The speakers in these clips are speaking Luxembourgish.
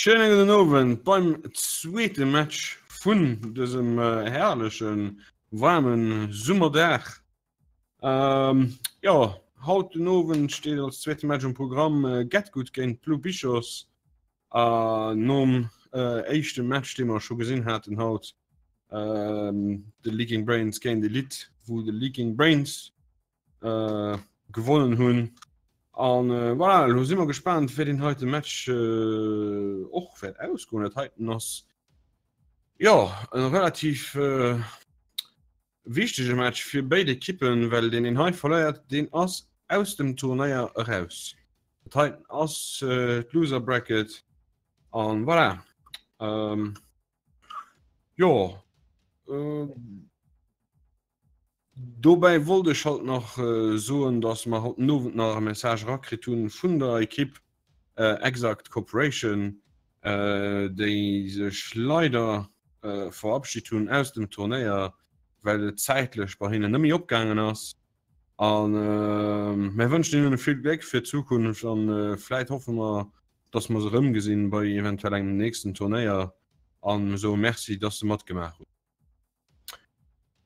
Schéine gudden Owend beim zweete Match vun dësem herrleche waarme Summerdag. Jo, haut den Owend steet als zweete Match um Programm Getgood géint Blue Bichos. Nom éischte Match, dee mer scho gesinn haten haut, de Leaking Brains géint Elite, wou de Leaking Brains gewonnen hunn. An voilà, elo si mer gespaant, wéi deen heite Match och wäert ausgoen. Dat heiten ass jo e relativ wichtege Match fir béid Ekippen, well deen een hei verléiert, deen ass aus dem Turnéier eraus. Dat heiten ass d'Loser Bracket an voilà. Jo. Dobäi wollt ech halt nach soen, dass mer haut den Owend nach e Message erakritt hunn vun der Ekipp Exact Corporation, déi sech leider verabschit hunn aus dem Turnéier, well et zäitlech bei hinnen net méi opgaangen ass. A mir wënschen hinnen vill Gléck fir d'Zukunft an vläit hoffe mer, dass mer se erëmgesinn bei eventuell engem nächsten Turnéier an soe Merci, dass se matgemaach hunn.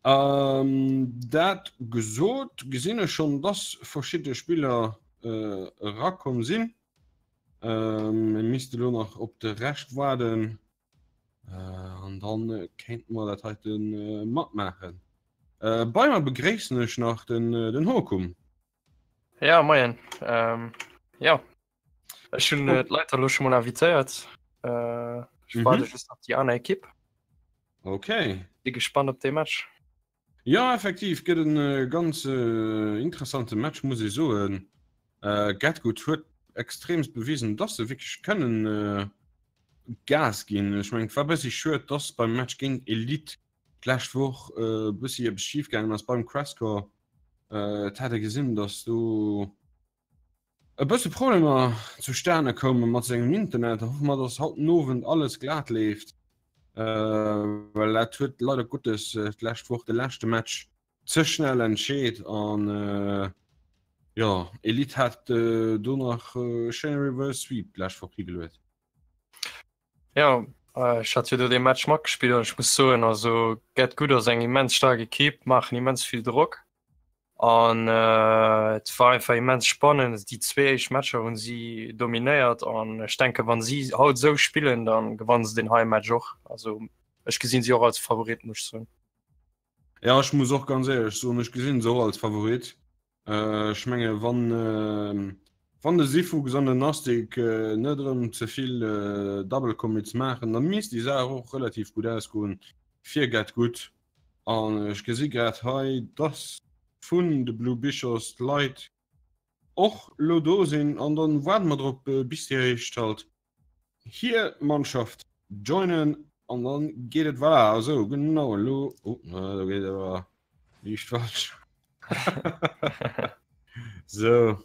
Dat gesot, gesinn ech schonn, dass verschidde Spiller erakomm sinn. Mir misste elo nach op de Rescht waarden an da kéinte mer dat heite matmaachen. Bei mer begréissen ech nach den Hokum. Ja, moien. Jo, ech hunn d'Leit elo scho mol invitéiert. Ech waarde just op déi aner Ekipp. Okay. Si gespannt op dee Match. Jo, effektiv gëtt en ganz interessante Match, muss ech soen. Getgood huet extreemst bewisen, dass se wierklech kënnen Gas ginn. Ech mengen, et war bëssi schued, dass beim Match géint Elite d'lescht Woch e bëssi eppes schif gaangen ass beim Crascore. Et hat ee gesinn, dass do e bësse Problemer zustane koume mat sengem Internet. Da hoffe mer, dass haut den Owend alles glat leeft, well dat huet leider Gottes d'lescht Woch de leschte Match ze schnell entscheet an jo, Elite hat do nach e schéine Reverse Sweep d'lescht Woch higeluet. Ja, ech hat jo do dee Match matgespillt an ech muss soen, also Get Good ass eng immens staark Ekipp, maachen immens vill Drock. An et war einfach immens spannend. Déi zwee éischt Matcher hunn si dominéiert an ech denken, wann si haut esou spillen, da gewannen se deen heie Match och. Also ech gesinn si och als Favorit, muss ech soen. Ja, ech muss och ganz éierlech soen, ech gesinn se och als Favorit. Ech menge wann wann de Sifuchs an den Nastic net erëm ze vill Double Commits maachen, da misst déi Saach och relativ gutt ausgoen fir Get Good. An ech gesi grad hei, dass vun de Blue Bichos d'Leit och lo do sinn. An dann waarde mer drop, bis déi éischt halt hir Mannschaft joinen. An dann geet et, voilà, esou, genau elo. Oh, do geet et awer liicht falsch. Sou,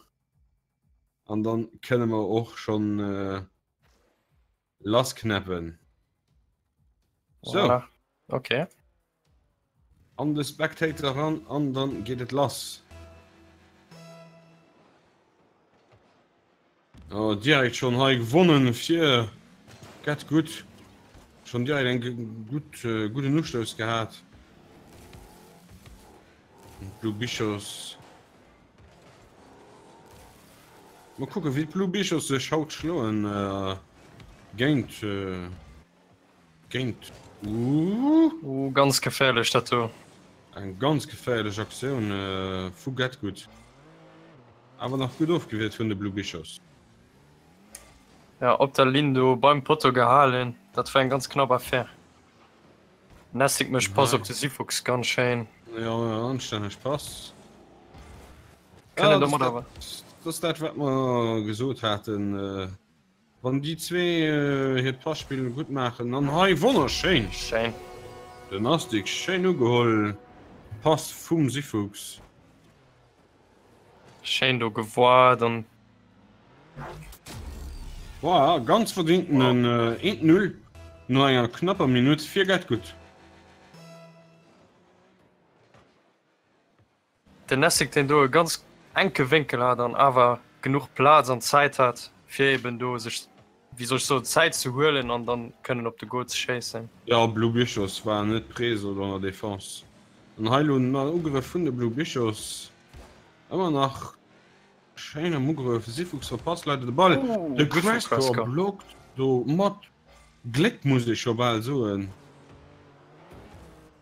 an dann kënne mer och schonn Lassknäppen. So. Voilà. Okay. An de Spectator ran an dann geet et lass. Oh, direkt schon hei gewonnen fir Get Good. Schon direkt eng gut äh, guten Ustouss gehat. Blue Bichos. Mal kucken, wéi d'Blue Bichos sech haut schloen äh, géint äh, géint uh. Uh, ganz geféierlech dat do. Eng ganz geféierlech Aktioun äh, vu Getgood. Awer nach gutt ofgewiert vun de Blue Bichos. Ja, op der Linn do beim Potto gehalen. Dat war eng ganz knapp Affär. Nessig mécht Pass op de Sifuchs, ganz schéin. Ja, anstänneg Pass. Kënnen domat awer. Dat ass dat, wat mer gesot haten. Wann déi zwee hiert Passpill gutt maachen. An hei wonnerschéin! Schéin. Den Astig schéin ugeholl. Pass vum Sifuchs. Schéin do gewoart an. Voilà, ganz verdingtenen 1-0 no enger knapper Minutt fir Getgood. Den Nessig deen do e ganz enke Wénkel hat an awer genuch Plaz an Zäit hat fir eben do sech. wéi soll ech soen, Zäit ze huelen an dann kënnen op de Goal ze schéissen. Jo, Blue Bichos war net présent an der Defense. An hei elo en Ugrëff vun de Blue Bichos. Ëmmer nach schéin am Ugrëff. Sifuchs verpasst leider de Ball. De Crespo blockt do mat Gléck muss ech scho bal soen.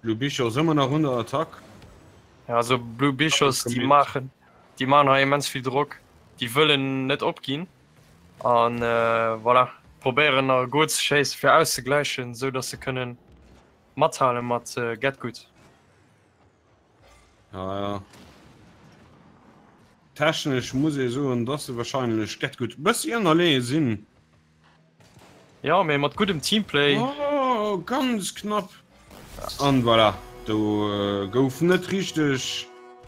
Blue Bichos ëmmer nach un der Attack. Ja, also Blue Bichos, déi maachen, déi maachen hei immens vill Drock. Déi wëllen net opginn an voilà, probéieren nach e Goal ze schéissen fir auszegläichen, esou datt se kënnen mathale mat Get Good. Ja, ja. Technesch muss ee soen, datt se wahrscheinlech Get Good e bëssi ënnerleeë sinn. Ja, mee mat guddem Teamplay. Oh, ganz knapp. An voilà, do gouf net richteg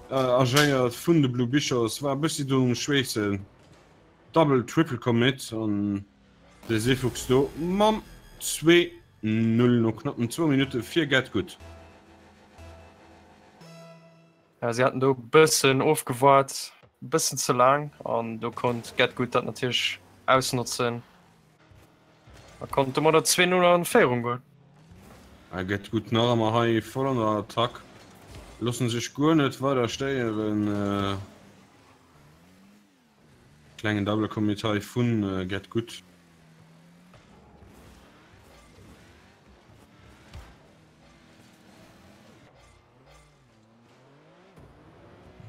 agéiert vun de Blue Bichos. War e bëssi do um Schweessen. Double, triple commit an de Seefuchs do mam 2, 0 no knappen zwou Minutte fir Get Good. Ja, si haten do e bëssen ofgewaart, e bëssen ze laang an do konnt Get Good dat natierlech ausnotzen a konnt domadder 2, 0 an Féierung goen. A Get Good nach ëmmer hei voll an der Attack, loossen sech guer net weider stéieren. Klengen Double Commit hei vun Get Good.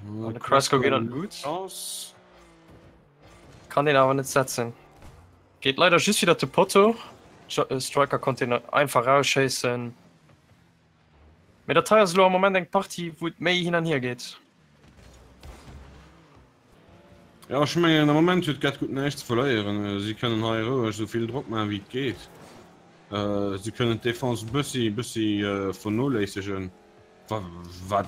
An de Cresco geet an d'Lut. Kann den awer net setzen. Geet leider just wieder de Potto. Äh, Striker konnt den einfach rausschéissen. Mee dat hei ass elo am Moment eng Partie, wou et méi hin an hier geet. Ja, ech mengen am Moment huet Get Good näischt ze verléieren. Si kënnen hei roueg esou vill Drock maachen, wéi et geet. Si kënnen d'Defense e bëssi, bëssi vernoléissegen, wat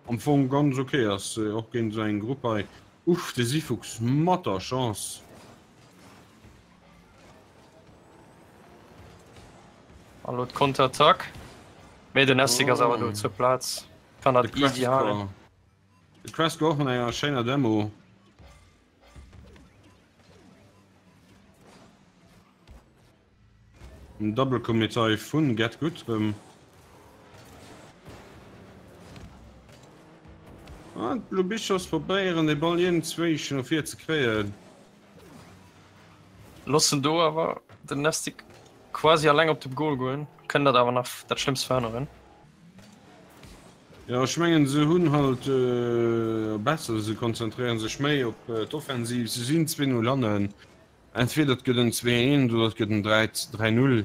am Fong ganz ok ass, och géint esou eng Grupp hei. Uff, de Sifuchs mat der Chance. An elo d'Konterattack. Mee den Essig ass awer do zur Plaz, kann dat easy halen. De Cresco och mat enger schéiner Demo. En Double Commit hei vun Get Good rëm. Ah, d'Blue Bichos probéieren de Ball iergendzwéi no vir ze kréien. Loossen do awer den Nestic quasi alleng op de Goal goen, kënnen dat awer nach dat Schlëmmst verhënneren. Jo, ech mengen se hunn halt besser, se konzentréieren sech méi op d'Offensiv. Se sinn 2-0 hannen, entweder et gëtt en 2-1 oder et gëtt en 3-0.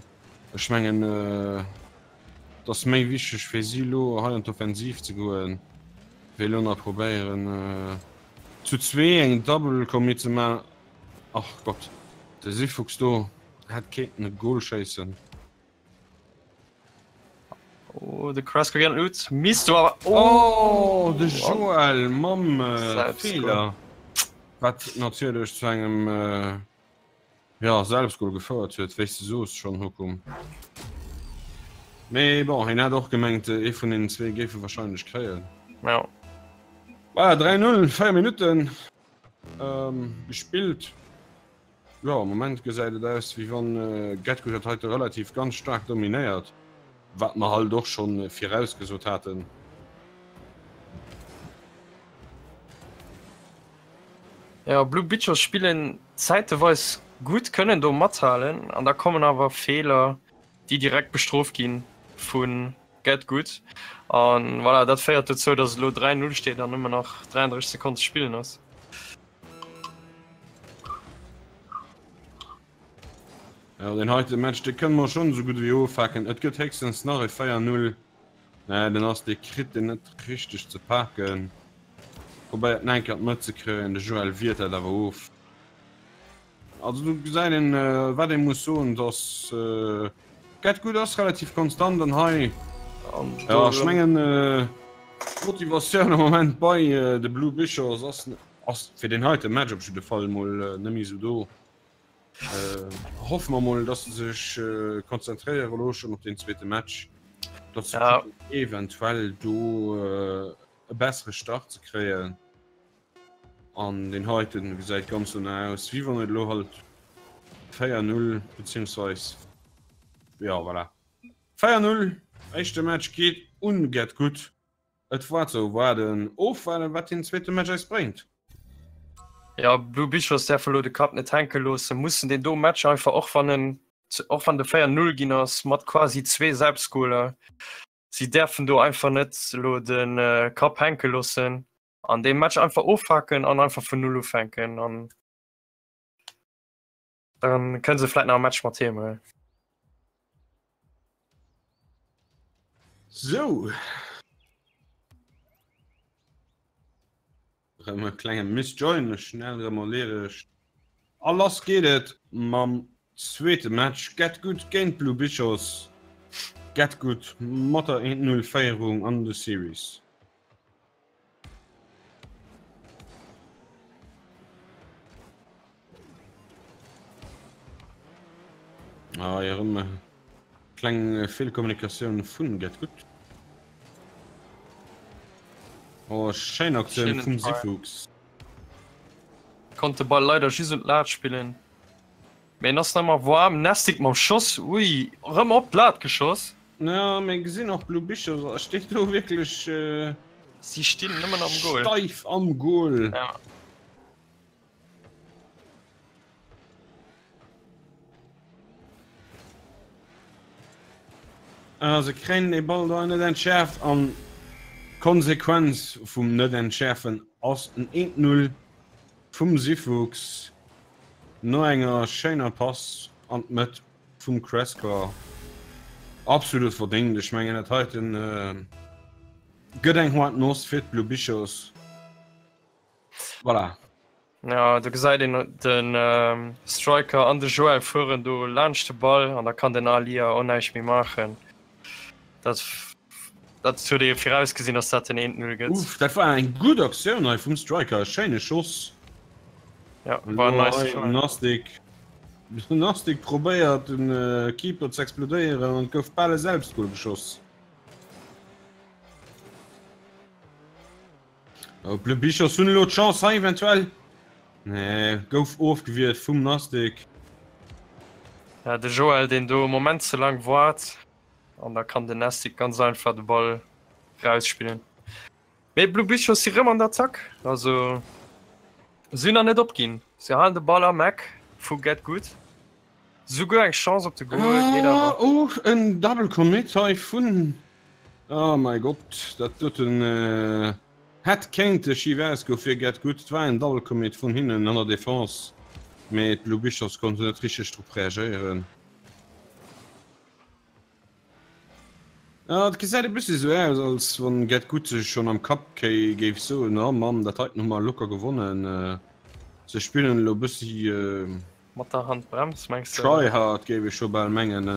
Ech mengen et ass méi wichteg fir si elo hei an d'Offensiv ze goen, wéi elo nach probéieren zu zwee eng Double Commit ze maachen. Ach Gott, de Sifuchs do hätt kéinten e Goal schéissen. Oh, de Cresco geet an d'Lut. Misst do awer. Oh, de Joël mam Feeler, wat natierlech zu engem ja, Selbstgol gefouert huet, wéi s de soos schonn, Hokum. Mee bon, hien hat och gemengt, ee vun deenen zwee géif e warscheinlech kréien. Ja. Voilà, 3-0, 4 Minutten gespillt. Jo, am Moment gesäit et aus, wéi wann Getco dat heite relativ ganz staark dominéiert, wat mer halt och schonn virausgesot haten. Jo, Blue Bitches spillen zäiteweis gutt, kënnen do mathalen an da kommen awer Feeler, déi direkt bestrooft gi vu Get Good. An voilà, dat féiert dozou, datt et elo 3, 0 steet an nëmmen nach 33 Sekonn ze spillen ass. Ja, den heite Match, de kënne mer schonn esou gutt ewéi ofhaken. Et gëtt héchstens nach e 4-0. Mä den ass, dee kritt en net richteg ze paken. Probéiert en eng Kéier d'Mëtt ze kréien, de Joël wiert dat awer of. Also do gesäit een, wat ee muss soen, dass Get Good ass relativ konstant an hei. Ja, ech mengen d'Motivatioun am Moment bei de Blue Bichos ass ass fir deen heite Match op jidde Fall mol net méi esou do. Hoffe mer mol, dass se sech konzentréiere elo schonn op deen zweete Match, dass se kucken eventuell do e bessere Start ze kréien. An deen heiten gesäit ganz dono aus, wéi wann et elo halt. 4-0 beziehungsweise ja voilà. 4-0 éischte Match geet un Get Good. Et war ze erwaarden. Ofwaarden wat den zweete Match eis bréngt. Ja Blue Bichos däerfe lo de Kapp net hänke loossen, mussen deen do Match einfach och wann en och wann de 4-0 ginn ass mat quasi zwee Selbstgoler, si däerfen do einfach net lo de Kapp hänke loossen an dee Match einfach ofhaken an einfach vun Null ufänken an dann kënne se vläit nach e Match mat heem huelen. Sou. Rëm e klenge Missjoin, schnell rëm erleedegt. A lass geet et mam zweete Match, Get Good géint Blue Bichos. Get Good mat der 1-0 Féierung an de Series. Ah, hei erëm kleng Fehlkommunikatioun vun Get Good. Oh, schéin Aktioun vum Sifuchs. Konnt de Ball leider just un d'Lat spillen. Mee en ass nach emmer warm. Nestic mam Schoss, ui, erëm op d'Lat geschoss. Ja, mir gesinn och Blue Bichos steet do wierklech Si stinn nëmmen am Goal. Steif am Goal. Ja. Ah, se kréien de Ball da net entschärft an Konsequenz vum net entschärfen ass en 1-0 vum Sifuchs no enger schéiner Pass an d'Mëtt vum Crescor. Absolut verdéngt. Ech mengen dat heiten gëtt eng hoart Noss fir d'Blue Bichos. Voilà. Ja, do gesäit een den Striker an de Joël fueren do laanscht de Ball an da kann den Alia och näischt méi maachen. Dat dat huet ee virausgesinn, datt dat den 1-0 gëtt. Uff, dat war eng gutt Aktioun hei vum Striker, schéine Schoss. Ja, war en nice try. Nastic Nastic probéiert den Keeper ze explodéieren an gouf bal e Selbstgol geschoss. Oh, Blue Bichos hunn elo d'Chance hei eventuell. Nee, gouf ofgewiert vum Nastic. Ja, de Joël, deen do e Moment ze laang waart an da kann den Nastic ganz einfach de Ball rausspillen. Mee Blue Bichos si rëm an der Attack, also si hunn nach net opginn. Si halen de Ball am Eck vu Get Good. Souguer eng Chance op de Goal, geet awer. Oh, en Double Commit hei vun. Oh mei Gott, dat doten hätt kéinte schif ausgoen fir Get Good. Et war en Double Commit vun hinnen an der Defense, mee d'Blue Bishops konnten net richteg drop reagéieren. Et gesäit e bëssi sou aus, als wann Get Good sech schonn am Kapp géif soen, Oh Mann, dat heiten hu mer locker gewonnen. Se spillen elo e bëssi. Mat der Handbrems, mengs de? Tryhard, géif ech scho bal mengen.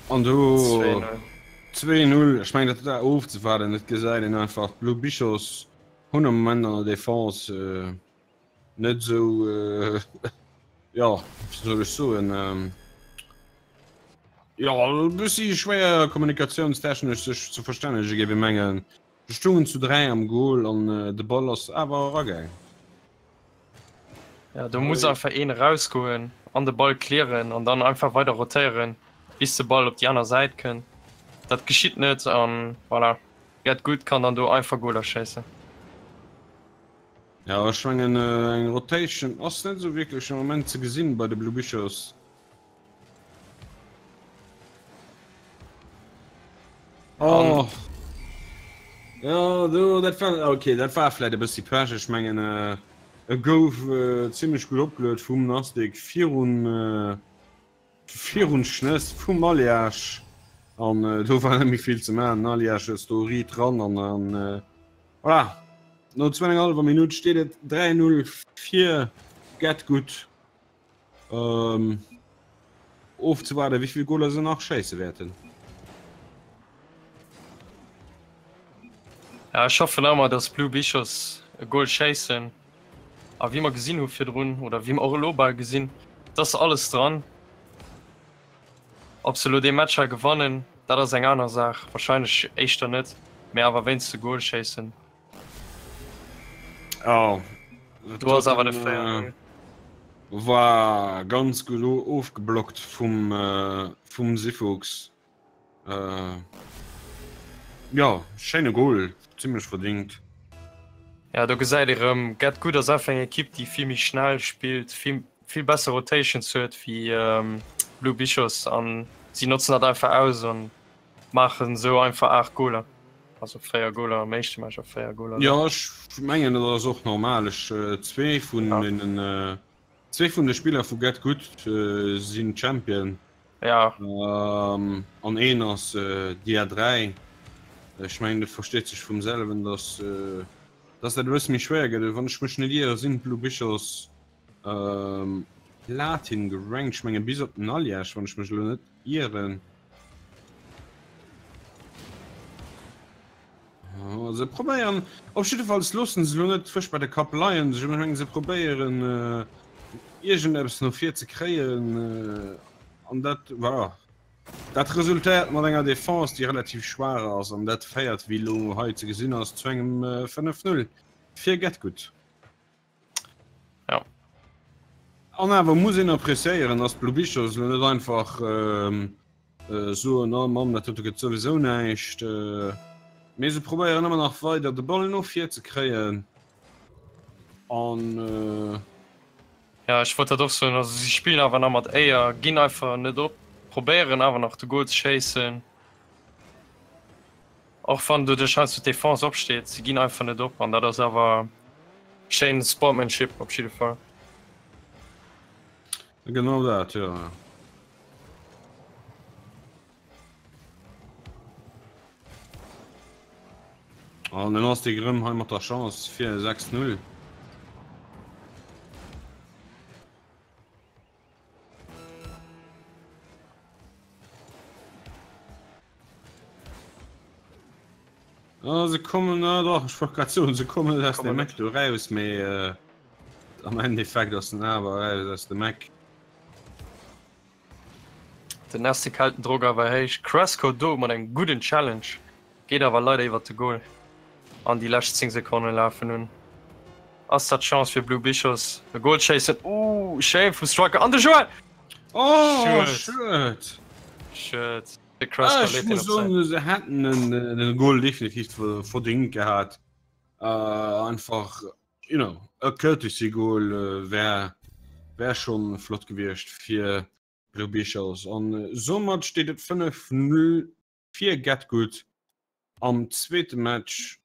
An do 2-0. Ech mengen, dat war ofzewaarden. Et gesäit een einfach, d'Blue Bichos hunn am Moment an der Defense. Net esou, jo, wéi soll ech soen, jo, e bëssi schwéier kommunikatiounstechnesch sech ze verstännege géif ee mengen. Se stungen zu 3 am Goal an de Ball ass awer eragaang. Ja, do muss einfach een erausgoen an de Ball clearen an dann einfach weider rotéieren, bis de Ball op déi aner Säit kënnt. Dat geschitt net an voilà, Get Good kann dann do einfach Goaler schéissen. Ja ech mengen eng Rotation ass net esou wierklech am Moment ze gesinn bei de Blue Bichos. Oh. Ja do dat war okay, dat war vläit e bëssi Pech. Ech mengen e gouf zimmlech gutt opgeluet vum Nastic virun virun Schnëss vum Aljaž an do war net méi vill ze maachen. Den Aljaž ass do riit ran an an Voilà, no zwou an enger hallwer Minutt steet et 3, 0 fir Get Good. Ofzewaarden, wéi vill Goler se nach schéisse wäerten. Ja, ech hoffen ëmmer, dass Blue Bichos e Goal schéissen. A wéi mer gesinn hu virdrun, oder wéi mer och elo bal gesinn, et ass alles dran. Ob se elo dee Match hei gewannen, dat ass eng aner Saach, wahrscheinlech éischter net, mee awer wéinst de Goal schéissen. Jo. Do ass awer de 4-0. War ganz gutt ofgeblockt vum, vum Sifuchs. Jo, schéine Goal, zimmlech verdingt. Ja, do gesäit ee rëm, Get Good ass einfach eng Ekipp, déi vill méi schnell spillt, vill, vill besser Rotations huet wéi Blue Bichos an si notzen dat einfach aus an maachen esou einfach 8 Goaler. Also 4 Goaler am éischte Match a 4 Goaler. Jo, ech mengen dat ass och normal. Ech zwee vun deenen zwee vun de Spiller vu Get Good sinn Champion. Ja. An een ass Dia 3. Ech mengen dat versteet sech vum selwen, datt datt dat e bësse méi schwéier gëtt. Wann ech mech net iere sinn d'Blue Bichos Platin gerankt, ech menge bis op den Aljaž, wann ech mech elo net ieren. Se probéieren op jiddefalls loossen se elo net d'Fësch bei de Kapp leien. Ech mengen se probéieren iergendeppes no vir ze kréien an dat voilà dat resultéiert mat enger Defense déi relativ schwaach ass an dat féiert wéi elo hei ze gesinn ass zu engem 5, 0 fir Getgood. Ja. An awer muss een appreciéieren, dass d'Blue Bichos elo net einfach soen, oh Mann, dat dote gëtt souwisou näischt. Mee se probéieren ëmmer nach weider de Ball no vir ze kréien. An. Ja, ech wollt dat och soen. Also si spillen awer nach mat Éier, ginn einfach net op, probéieren awer nach de Goal ze schéissen. Och wann doduerch heiansdo d'Defense opsteet, se ginn einfach net op an dat ass awer schéin Sportmanship op jidde Fall. Genau dat, jo. An den ass dee Grëmm hei mat der Chance fir 6-0. Ah, se kommen na doch ich wollt grad soen, se kommen net aus dem Eck do raus, mee äh, am Endeffekt ass den awer raus aus dem Eck. Den Neste hält den Drock awer héich. Cresco do mat engem gudden Challenge, geet awer leider iwwert de Goal. An déi lescht 10 Sekonne lafen un. Ass dat d'Chance fir Blue Bichos e Goal schéissen? Ooh, schéin vum Striker an de Joël! Oh, schued! Schued. De Cresco ah, leet den op soen, se hätten den, den Goal definitiv verdingt gehat. Uh, einfach, you know, e Courtesy Goal äh, wär, wär schon flott gewiescht fir Blue Bichos. An äh, somit steet et 5-0 fir Getgood am zweete Match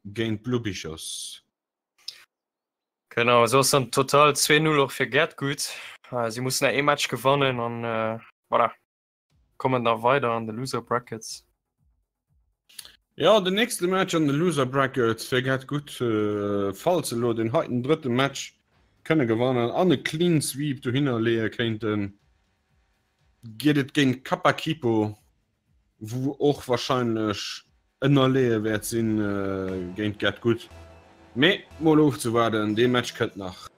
géint Blue Bichos. Genau, esou ass dann total 2-0 och fir Getgood. Äh, si mussen nach ee Match gewannen an äh, voilà. kommen da weider an de Loser Brackets. Ja den nächste Match an de Loser Brackets fir Getgood äh, falls se elo den heiten drëtte Match kënne gewannen an e Clean Sweep dohinner leeë kéinten, geet et géint Kapakipo. wou och wahrscheinlech ënnerleeë wäert sinn géint Get Good. Mee mol ofzewaarden, dee Match kënnt nach.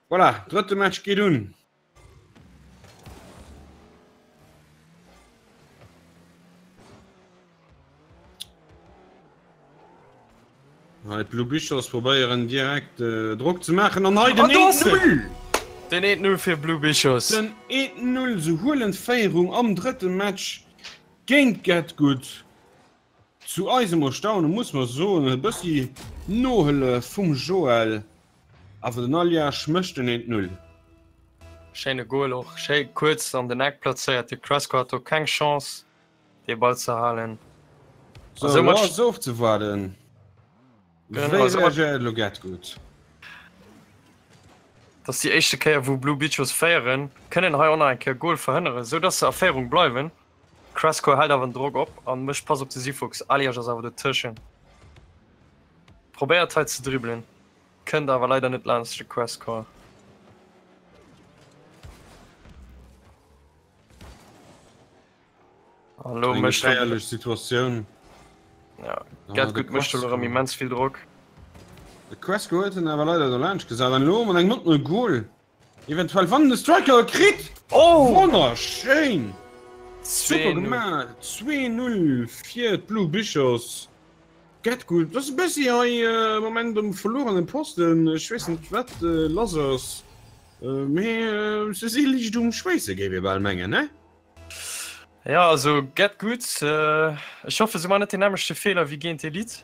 Voilà, drëtte Match geet un. Hei d'Blue Bichos probéieren direkt Drock ze maachen an hei den 1-0! Den 1-0 fir Blue Bichos. Den 1-0, se huelen d'Féierung am drëtte Match géint Get Good. Zu eisem Erstaune muss mer soen, e bëssi Nohëllef vum Joël, awer den Aljaž mécht den 1-0. Schéine Goal och, schéi kuerz an den Eck plazéiert. De Cresco hat do keng Chance. Dee Ball ze halen. So, elo ass ofzewaarden, wéi reagéiert elo Getgood. Dat ass déi éischte Kéier wou Blue Bichos féieren, kënnen hei och nach eng Kéier Goal verhënneren, sou dass se a Féierung bleiwen. Cresco hält awer den Drock op an mécht Pass op de Sifuchs. Aliaj ass awer dotëschent, probéiert hei ze dribbelen, kënnt awer leider net laanscht de Cresco. Hallo, Eng geféierlech Situatioun. Ja, Get Good mécht elo erëm immens vill Drock. De Cresco huet en awer leider dolaanscht gesat an elo mat engem oppene Goal. Eventuell wann de Striker e kritt. Oh! Wonnerschéin! Super gemaach! 2-0 fir d'Blue Bichos. Get Good ass e bëssi hei am Moment um verluerenen Posten. Ech weess net wat lass ass, mee se si liicht um Schwéisse géif ee bal mengen, ne? Ja also Get Good, ech hoffe se man net den nämmlechte Feeler wéi géint Elite,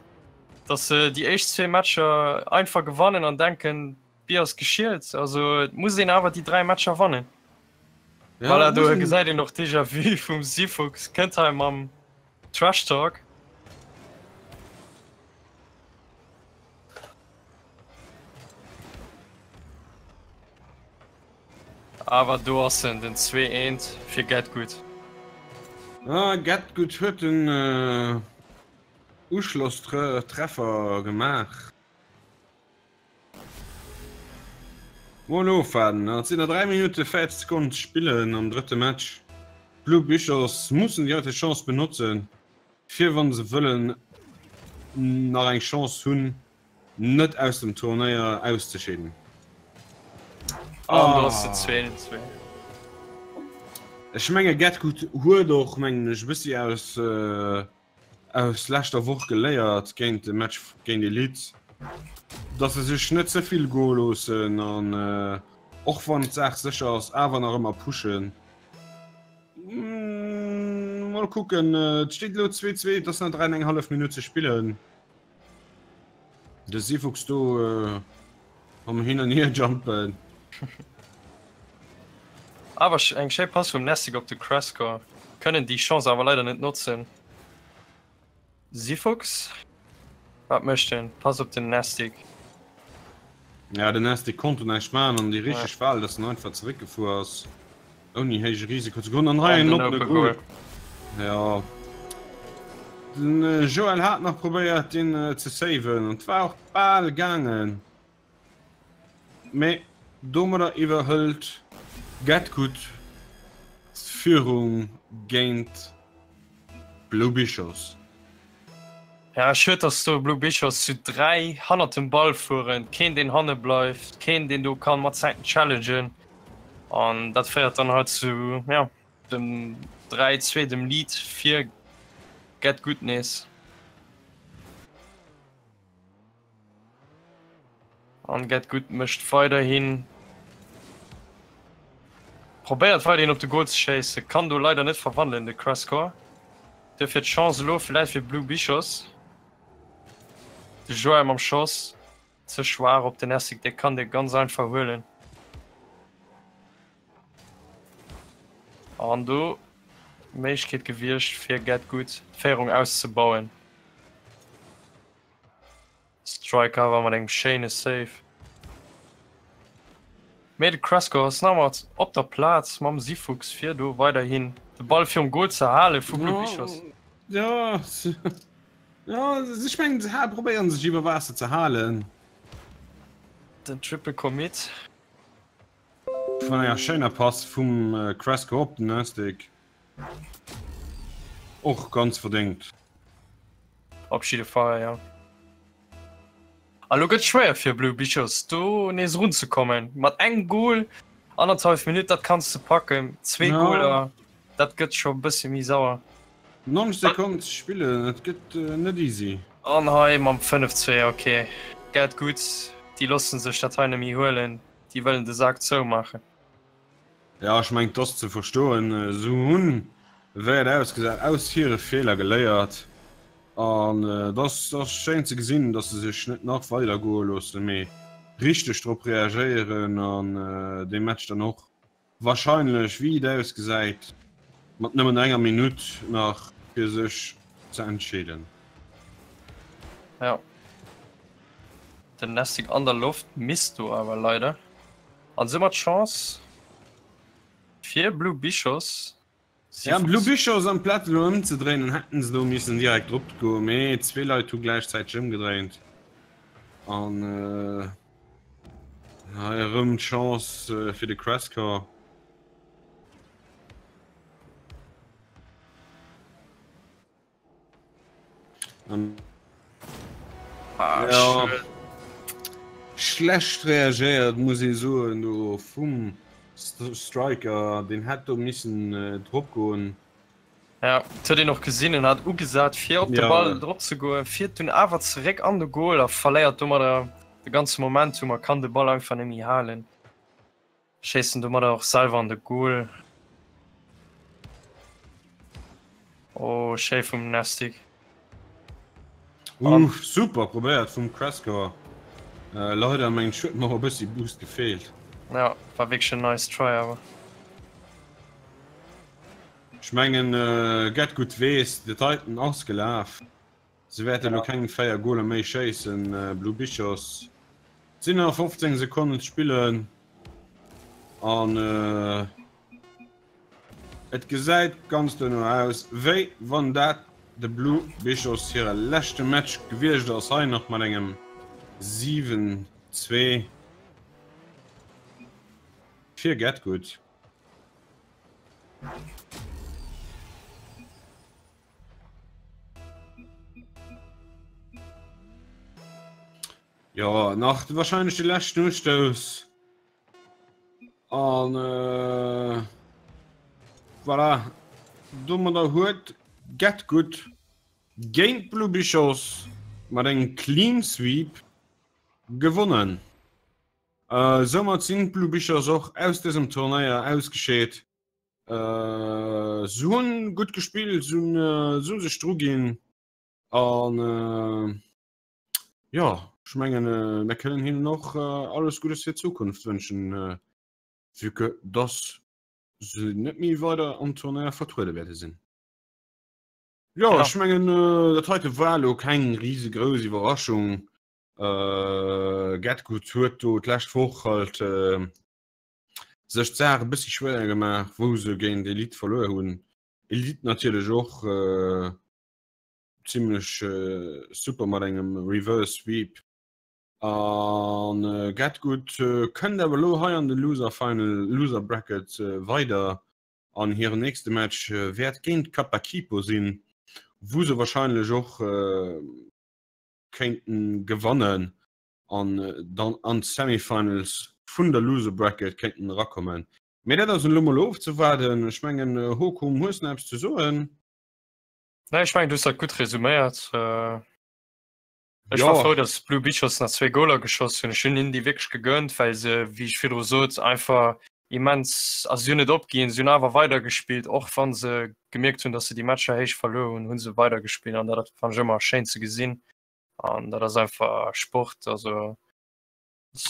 datt se déi éischt zwee Matcher einfach gewannen an denken d'Bier ass geschielt. Also et muss een awer déi 3 Matcher wannen. Ja, voilà, do gesäit een och Déjà vu vum Sifuchs kënnt hei mam Trash Talk. Awer do ass en den 2 eent fir Get Good. Ah, Get Good huet den äh, Uschlosstreffer gemaach. Mol ofwaarden, et sinn nach 3 Minutte 40 Sekonnen ze spillen am drëtte Match. D'Blue Bichos mussen déi heite Chance benotzen, fir wa se wëllen nach eng Chance hunn, net aus dem Turnéier auszescheeden. An do ass den 2-2. Ech menge Getgood huet och mengen ech e bëssi aus aus leschter Woch geléiert géint de Match géint Elite, dass se sech net ze vill goe loossen an och wann d'Saach sécher ass, awer nach ëmmer pushen. Mol kucken, et steet elo 2, 2, et ass nach 3 an eng hallef Minutt ze spillen. De Sifuchs do am Hin an Hier jumpen. Awer eng schéi Pass vum Nessig op de Cresco. Kënnen déi Chance awer leider net notzen. Sifuchs, wat mécht en? Pass op den Nestig. Ja, den Nestig konnt do näischt maachen an déi richteg Wahl, dass en einfach zeréckgefuer ass. Ouni héije Risiko ze goen an hei en oppene Goal. Ja. Den äh, Joel hat nach probéiert den äh, ze saven an war och bal gaangen. Mee domadder iwwerhëlt Getgood d'Führung géint Blue Bichos. Ja, schued dass do Blue Bichos zu 3 hannert dem Ball fueren, keen deen hanne bleift, keen deen do kann mat Zäiten challengen an dat féiert dann halt zu ja dem 3 2 dem Lead fir Get Good nees. An Get Good mécht weiderhin probéiert weiderhin op de Goal ze schéissen, kann do leider net verwandelen de Crascore. Duerfir d'Chance elo vläicht fir Blue Bichos. De Joel mam Schoss ze schwaach op den Essig, dee kann dee ganz einfach huelen. An do Méiglechkeet gewiescht fir Get Good d'Féierung auszebauen. Striker awer mat engem schéine Save. Mee de Cresco ass nach ëmmer op der Plaz mam Sifuchs fir do weiderhin de Ball virum Goal ze hale vu Blue Bichos. Ja, ja, ech mengen se probéieren sech iwwer Waasser ze halen. Den Triple Commit. Vun enger schéiner Pass vum Cresco op den Nastic. Och ganz verdéngt. Op jidde Fall, ja. A lo gëtt schwéier fir Blue Bichos do nees erunzekommen. Mat engem Goal, annerthalf Minutt, dat kanns de packen. Zwee ja. Goaler, dat gëtt scho bësse méi sauer. 90 Sekonnen ze spillen, dat gëtt äh, net easy. An hei mam 5-2, okay. Get gutt, déi loosse sech dat hei net méi huelen. Déi wëllen de Sak zoumaachen. Jo, ech mengen, 't ass ze verstoen. Se hunn, wéi et ausgesäit, aus hire Feeler geléiert. An et ass schéin ze gesinn, datt se sech net nach weider goe loossen, mee richteg drop reagéieren an dee Match dann och warscheinlech, wéi et ausgesäit, mat nëmmen enger Minutt nach fir sech ze entscheeden. Jo, den Nessing an der Loft misst do awer leider. An soumat Chance fir Blue Bichos. Ja, Blue Bichos amplaz elo ëmzedréinen hätten se do missen direkt drop goen, mee zwee Leit hu gläichzäiteg ëmgedréint an hei erëm d'Chance fir de Crescor. Ah, ja. Schlecht reagéiert muss ee soen do vum Striker, deen hätt do missen äh, drop goen. Ja, et huet een och gesinn, en hat ugesat fir op de ja. Ball drop ze goen, fiert dunn awer zeréck an de Goal a verléiert domadder de ganze Momentum a kann de Ball einfach net méi halen. Schéisst en domadder och selwer an de Goal. Oh, schéi vum Nestic. Uff, super probéiert vum Cresco. Äh, leider meng huet nach e bëssi Boost gefeelt. Ja, war wierklech en nice try awer. Ech mengen Get Good weess, de Titan ass gelaf. Se wäerte elo keng 4 Goler méi schéissen, Blue Bichos. Et sinn nach 15 Sekonnen ze spillen an et gesäit ganz duerno aus, wéi wann dat de Blue Bichos hire leschte Match gewiescht ass. Hei nach mat engem 7, 2 fir Get Good. Ja nach wahrscheinlich de leschten Ustouss an äh, voilà. Domadder huet Get Good géint Blue Bichos mat engem Clean Sweep gewonnen. Soumat sinn d'Blue Bichers och aus dësem Turnéier ausgescheet. Se hunn gutt gespillt, se hunn sech dru ginn an jo, ech mengen mir kënnen hinnen och alles Guddes fir d'Zukunft wënschen, vue que dass se net méi weider am Turnéier vertruede wäerte sinn. Jo, ech mengen dat heite war elo keng risegrouss Iwwerraschung. Äh, Getgood huet do d'lescht Woch halt äh, sech d'Saach e bëssi schwéier gemaach, wou se géint Elite verluer hunn. Elite natierlech och äh, zimmlech äh, super mat engem Reverse Sweep. An äh, Getgood äh, kënnt awer elo hei an de Loser Final, Loser Bracket äh, weider an hiren nächste Match äh, wäert géint Kapakipo sinn, wou se wahrscheinlech och äh, kéinten gewannen an dann an d'Semifinals vun der Loser Bracket kéinten erakommen. Mee dat ass elo mol ofzewaarden. Ech mengen Hokum, hues nach eppes ze soen? Nee, ech mengen du hues dat gutt resuméiert. Ech war frou, datt d'Blue Bichos nach zwee Goler geschoss hunn. Ech hunn hinnen déi wierklech gegönnt, well se, wéi ech virdru sot, einfach immens, also si hunn net opginn, si hunn awer weidergespillt, och wa se gemierkt hunn, datt se déi Matcher héich verluer hunn, hu se weidergespillt an dat fannen ech ëmmer schéin ze gesinn an dat ass einfach Sport, also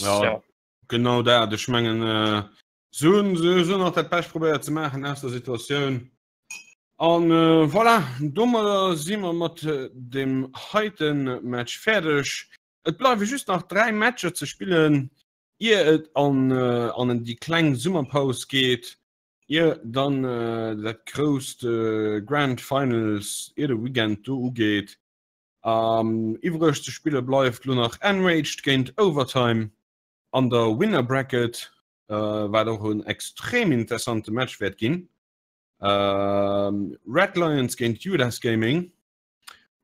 ja, ja. Genau dat, ech mengen äh, se hunn se hunn nach dat Bescht probéiert ze maachen aus der Situatioun an äh, voilà, domadder si mer mat äh, dem heiten Match fäerdeg. Et bleiwe just nach 3 Matcher ze spillen. Ier et an an déi kleng Summerpaus geet, ier dann dat grousst Grand Finals ier de Weekend do ugeet. Iwwreg ze spille bleift lo nach Enraged géint Overtime an der Winner Bracket, wat och en extrem interessante Match wäert ginn. Red Lions géint Judas Gaming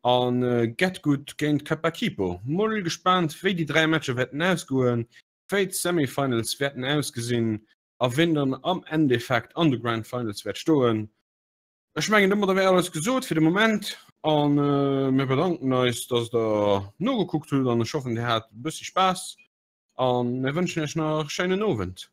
An Getgood géint Kapakipo. Mol gespaant wéi déi 3 Matcher wäerten ausgoen, wéi d'Semifinals wäerten ausgesinn a wien dann am Endeffekt an de Grand Finals wäert stoen. Ech mengen domadder wär alles gesot fir de Moment an mir bedanken eis dass der nogekuckt hutt an ech hoffen dir hat e bëssi Spaass an mir wënschen iech nach e schéinen Owend.